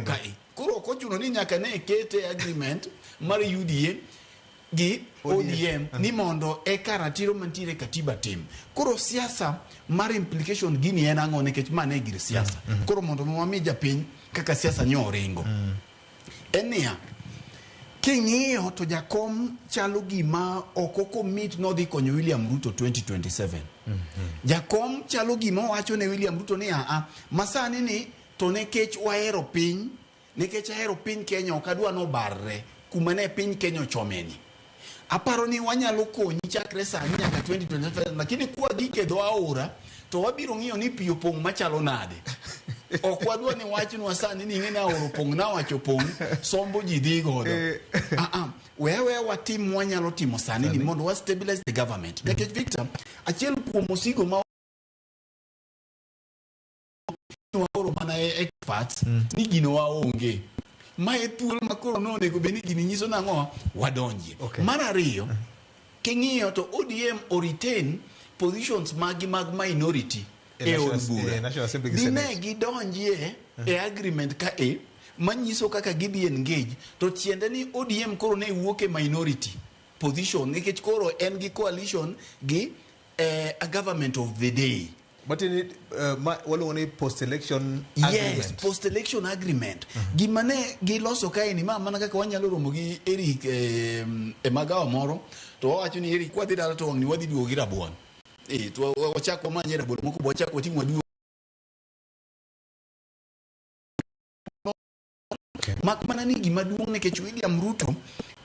kendo. kae. Koro ok ochuno ni nyaka ne kete agreement mar UDA gi ODM ni mondo eka ratiro mantiere e katiba tim. Koro siasa mar implication gini en ang'o nikech ma ne gir siasa. Koro mondo mi wami japiny kaka siasa nyo oringo. En niya, king'iyo to jakom chalo gima ok okomit nodhi konyo William Ruto 2027. Jakom chalo gima owacho ne William Ruto ni aa, masani ni to nikech wahero piny, nikech ahero piny Kenya ok adwa nobarre kuma ne piny Kenya ochomeni. Aparo ni wanyalo konyi chakre sani nyaka 2027 lakini kwa gik e dho aora to wabiro ng'iyo ni pi opong' machalo nade. Ok wadwa ni wachnwa sani ni ing'e ni aora opong' nawacho opong' sombo ji dhi godo. Ah ah, we aweya watim mwanyalo timo sani ni mondo wa stabilize the government. Nikech Victor, achiel kuom osigo ma waoro mana e experts ni gino waonge ma e thuolo ma koro nonego bed ni gini nyiso nang'o wadonjie. Mar ariyo, king'iyo to ODM o retain positions magi mag minority E e od National- bura. e National Assembly gi Dine Senate. gidonjie e agreement ka e manyiso kaka gidhi engage to tiende ni ODM koro ne wuok e minority position nikech koro en gi coalition gi a government of the day. Matiende ni ma waluongo ni post election Yes, agreement. post election agreement. Gima ne giloso kae ni ma mana kaka wanyalo romo gi Eric e magawa moro to wawacho ni Eric kwadhi dala to wang'ni wadhi duogo gi rabuon. To wachak wamanye rabolo moko bo wachak wating' waduog. Mak mana ni gima duong' nikech William Ruto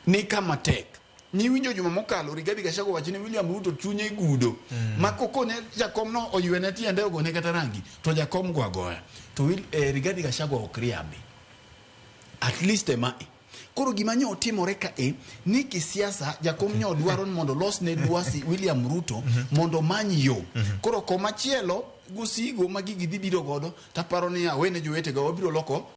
ni kama tek. Niwinjo juma mokalo Rigathi Gachagua wacho ni William Ruto chunye gudo. Ma kokone jakom no oywene tiende ogone kata rangi to jakom go agoya. To Rigathi Gachagua ok riambi. At least ema e. Koro gima nyo otimore ka e ni kisiasa jakom nyo dwaro ni mondo los ne lwasi William Ruto mondo omany yo. Koro komachielo gosigo ma gigi dhi biro godo taparo ni awene jowetega wabiro loko.